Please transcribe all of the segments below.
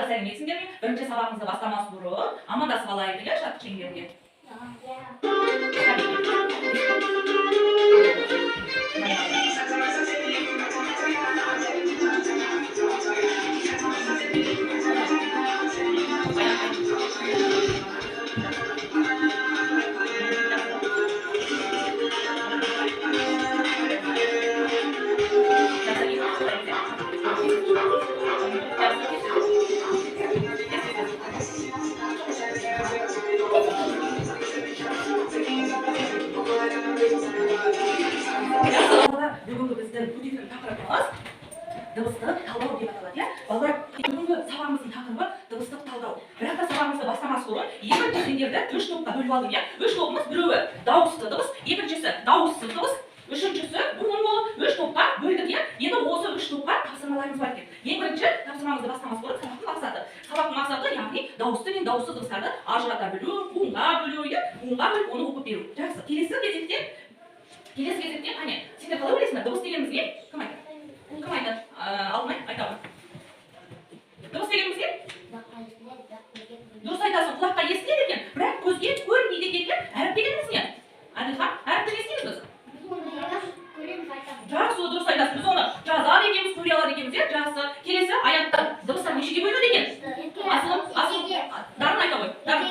Балалар, сәлеметсіңдер ме? Бірінші сабағымызды бастамас бұрын амандасып алайық, иә, шаттық шеңберінде. Балалар, бүгінгі біздің өтетін тақырыбымыз дыбыстық талдау деп аталады, иә. Балалар, бүгінгі сабағымыздың тақырыбы дыбыстық талдау. Бірақ та сабағымызды бастамас бұрын ең бірінші сендерді үш топқа бөліп алдым, иә. Үш тобымыз: біреуі дауысты дыбыс, екіншісі дауыссыз дыбыс, үшіншісі буын болып үш топқа бөлдік, иә. Енді осы үш топқа тапсырмаларымыз бар екен. Ең бірінші тапсырмамызды бастамас бұрын сабақтың мақсаты. Сабақтың мақсаты, яғни дауысты мен дауыссыз дыбыстарды ажырата білу, буынға бөлу, иә, буынға бөліп, оны оқып беру. Жақсы. Келесі кезекте, қане, сендер қалай ойлайсыңдар, дыбыс дегеніміз не? Кім айтады? Кім айтады? Алтынай айта ғой. Дыбыс дегеніміз не? Дұрыс айтасың, құлаққа естіледі екен, бірақ көзге көрінбейді екен, иә. Әріп дегеніміз не? Әділхан, әріпті не істейміз біз? Жақсы, дұрыс айтасың. Біз оны жазады екенбіз, көре алады екенбіз, иә. Жақсы. Келесі аятта дыбыстар нешеге бөлінеді екен? Асылым, Асылым, Дарын айта ғой. Дарын.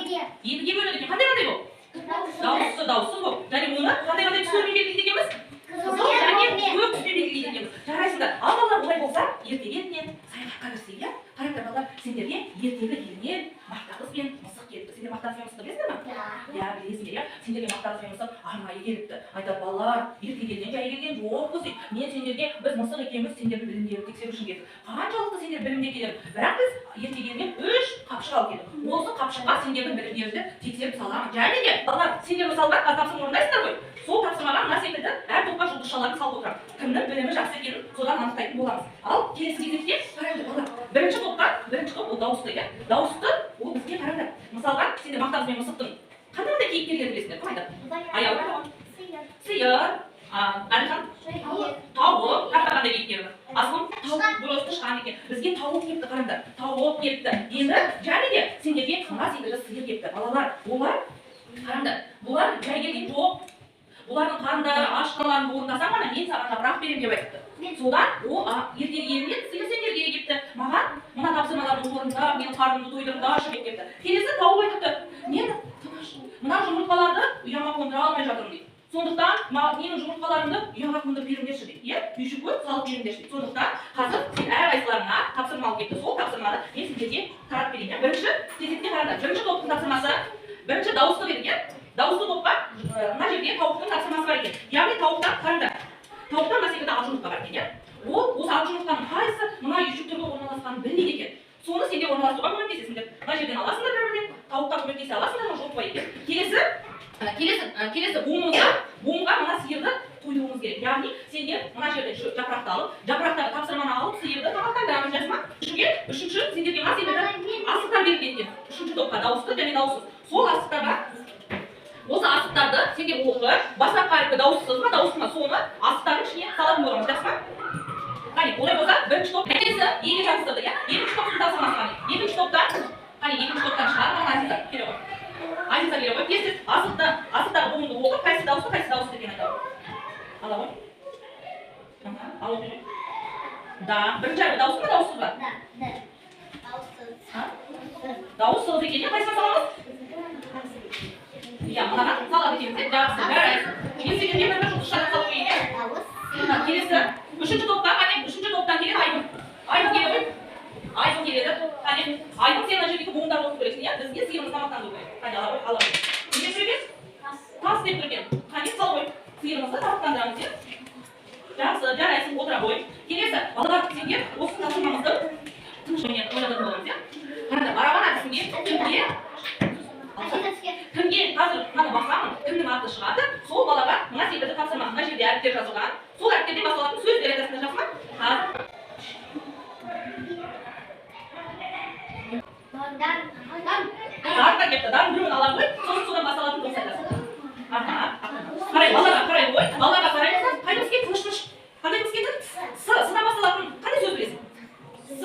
Екіге бөлінеді екен. Қандай қандай болып? Дауысты, дауыссыз болып. Және оны қандай қандай түстермен белгілейді екенбіз? Қызыл және көк түспен белгілейді екенбіз. Жарайсыңдар. Ал, балалар, олай болса, ертегі еліне саяхатқа кірісейік, иә. Қараңдар, балалар, сендерге ертегі елінен Мақтақыз бен мысық келіпті. Сендер Мақтақыз бен мысықты білесіңдер ма? Иә, білесіңдер, иә. Сендерге Мақтақыз бен мысық арнайы келіпті. Айтады: «Балалар, ертегі елінен жай келген жоқпыз», – дейді. Мен сендерге, біз мысық екеуміз сендердің білімдеріңді тексеру үшін келдік. Қаншалықты сендер білімді екендерін. Бірақ біз ертегі елінен үш қапшық алып келдік. Осы қапшыққа сендердің білімдеріңді тексеріп саламын. Және де, балалар, сендер мысалға қазір тапсырма орындайсыңдар ғой. Сол тапсырмаға мына секілді әр топқа жұлдызшаларын салып отырамын. Кімнің білімі жақсы екенін содан анықтайтын боламыз. Ал келесі кезекте қараңдар, балалар. Бірінші топқа, бірінші топ ол дауысты, иә. Дауысты ол бізге, қараңдар. Мысалға, сендер Мақтақыз бен мысықтың қандай қандай кейіпкерлерін білесіңдер? Кім айтады? Аяу. Сиыр, Әлихан, тауық, тағы қандай кейіпкер бар? Асылым, тауық, дұрыс, тышқан екен. Бізге тауық келіпті, қараңдар. Тауық келіпті. Енді және де сендерге мына секілді сиыр келіпті. Балалар, олар, қараңдар, бұлар жай келген жоқ. Бұлардың қарындары ашқаларын орындасаң ғана мен саған жапырақ беремін деп айтыпты. Содан ол ертегі елінен сиыр сендерге келіпті. «Маған мына тапсырмаларды орындап, менің қарнымды тойдырыңдаршы», – деп келіпті. Келесі тауық айтыпты: «Мен тыныш, мына жұмыртқаларды ұяма қондыра алмай жатырмын», – дейді. «Сондықтан менің жұмыртқаларымды ұяға қондырып беріңдерші», – дейді. Иә, үйшік қойып салып беріңдерші дейді. Сондықтан қазір сен әрқайсыларыңа тапсырма алып келіпті. Сол тапсырманы мен сендерге таратып берейін. Иә? Бірінші кезекте, қараңдар, бірінші топтың тапсырмасы, бірінші дауысты дедік, иә? Дауысты топқа мына жерде тауықтың тапсырмасы бар екен. Яғни тауықтан, қараңдар, тауықтан мына секілді ақ жұмыртқа бар екен, иә. Ол осы ақ жұмыртқаның қайсысы мына үйшіктерге орналасқанын білмейді екен. Соны сендер орналастыруға көмектесесіңдер. Мына жерден аласыңдар бір бірден, тауыққа көмектесе аласыңдар ма, жоқ па екен. Келесі буынымызға, буынға мына сиырды тойдыруымыз керек. Яғни сендер мына жерде жапырақты алып, жапырақтағы тапсырманы алып, сиырды тамақтандырамыз, жақсы ма? Үшінші сендерге мына секілді асықтар берілген екен. Үшінші топқа дауысты және дауыссыз. Сол асықтарға, осы асықтарды сендер оқып, бастапқы әрпі дауыссыз ба, дауысты ма, соны асықтардың ішіне салатын боламыз, жақсы ма? Қане, олай болса, бірінші топ келесі еге жабыстырды, иә. Екінші топтың тапсырмасы қане? Екінші топта, қане, екінші топтан шығар маған Азиза келе ғой. Азиза келе ғой. Тез тез асықты, асықтағы буынды оқып, қайсысы дауысты, қайсысы дауыссыз екенін айта ғой. Ала ғой. Аха, ал, оқи ғой. Да, бірінші әрпі дауысты ма, дауыссыз ба? А? Дауыссыз екен, иә. Қайсысына саламыз? Иә, мынаған салады екенбіз, иә. Жақсы, жарайсың. Мен сендерге бір бір жұлдызшаны салып қояйын, иә. Мына келесі үшінші топқа, қане, үшінші топтан келеді Айгүл. Айгүл келе ғой. Айгүл келеді. Қане, Айгүл, сен мына жердегі буындарды оқу керексің, иә. Бізге сиырымызды тамақтандыру керек. Қане, ала ғой, ала ғой. Не деп тұр екен? Тас деп тұр екен. Қане, сал ғой. Сиырымызды тамақтандырамыз, иә. Жақсы, жарайсың, отыра ғой. Келесі, балалар, сендер осы тапсырмамызды тыныш ойланатын боламыз, иә. Қараңдар, барабан әдісінде кімге қазір мынаны басамын, кімнің аты шығады, сол балаға мына секілді тапсырма. Мына жерде әріптер жазылған, сол әріптерден басталатын сөздер айтасыңдар, жақсы ма? Қазір Дарынға келіпті. Дарын біреуін ала ғой, сосын содан басталатын дыбыс айтасың. Аха, қарай, балаларға қарай ғой, балаларға қараймыз. Қай дыбыс кетті? Тыныш, тыныш. Қандай дыбыс кетті? С, сдан басталатын қандай сөз білесің? С.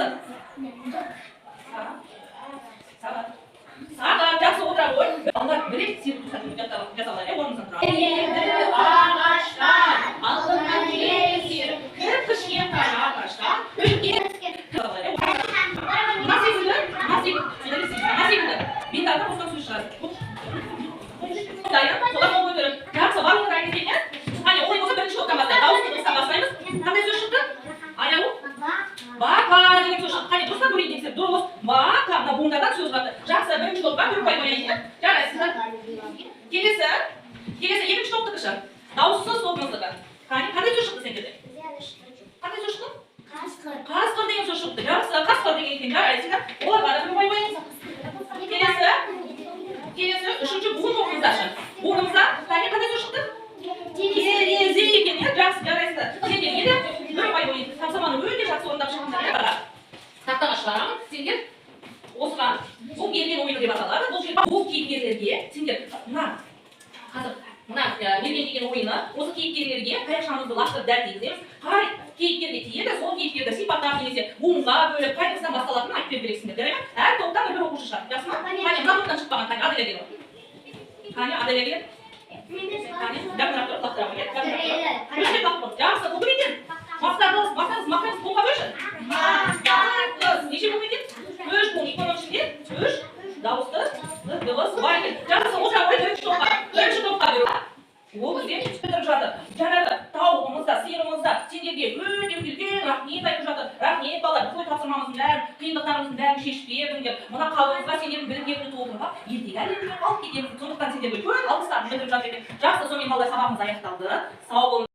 Серік жасап алайық, иә, орнымыздан тұрамыз. Енді ағаштан алтыннан жер кіп кішкентай ағаштан үлкен. Мына секілді, мына секілді, мына секілді бет осыдан сөз шығады. Дайын, солар қол көтеріп. Жақсы, барлығы дайын екен, иә? Қане, олай болса, бірінші топтан бастайық. Дауысты дыбыстан бастаймыз. Қандай сөз шықты? Аяу? Бақа деген сөз шықты. Қане, дұрыстап көрейін, тексеріп. Дұрыс. Бақа, мына буындардан сөз шығады. Жақсы, бірінші топқа бір ұпай қояйын, иә? Жарайсыздар. Келесі екінші топтікі ше. Дауыссыз тобымыздікі. Қане, қандай сөз шықты сендерде? Қандай сөз шықты? Қасқыр деген сөз шықты. Жақсы, қасқыр деген екен. Жарайсыңдар. Оларға да бір ұпай қояйын. Келесі үшінші буын тобымызда ше. Буынымызда, қане, қандай сөз шықты? Терезе екен, иә? Жақсы, жарайсыздар. Сендерге де бір ұпай қояйын. Тапсырманы өте жақсы орындап шықтыңдар, иә? Тақтаға шығарамын. Сендер осыған, бұл мерген ойыны деп аталады. Бұл жерде бұл кейіпкерлерге сендер мына қазір мына мерген деген ойыны, осы кейіпкерлерге таяқшамызды лақтырып, дәл тигіземіз. Қай кейіпкерге тиеді, сол кейіпкерді сипаттап немесе буынға бөліп, қай дыбыстан басталатынын айтып беру керексіңдер, жарай ма? Әр топтан бір бір оқушы шығады, жақсы ма? Қане, мына топтан шықпаған, қане, Аделя келе. Қане, Аделя келе. Қане, жақынырақ тұрып лақтыра ғой, иә, жақынырақ тұрып. Үш рет лақтырып. Жақсы, бұл кім екен? Мақтағыз, мақтағыз, мақтағыз, буынға бөлші. Мақтағыз. Неше буын екен? Үш буын. Екі оның ішінде үш дауысты дыбыс бар екен. Жақсы, отыра ғой. Бірінші топқа беру. Ол бізде бітіріп жатыр. Жаңағы тауығымыз да, сиырымыз да сендерге өте өте үлкен рахмет айтып жатыр. Рахмет, балалар, бүкіл тапсырмамыздың бәрін, қиындықтарымыздың бәрін шешіп бердіңдер. Мына қабымызға сендердің білімдеріңді толтырып алып, ертегі әлеміне алып кетеміз. Сондықтан сендерге үлкен алғыстарын білдіріп жатыр екен. Жақсы, сонымен, балалар, сабағымыз аяқталды. Сау болыңдар.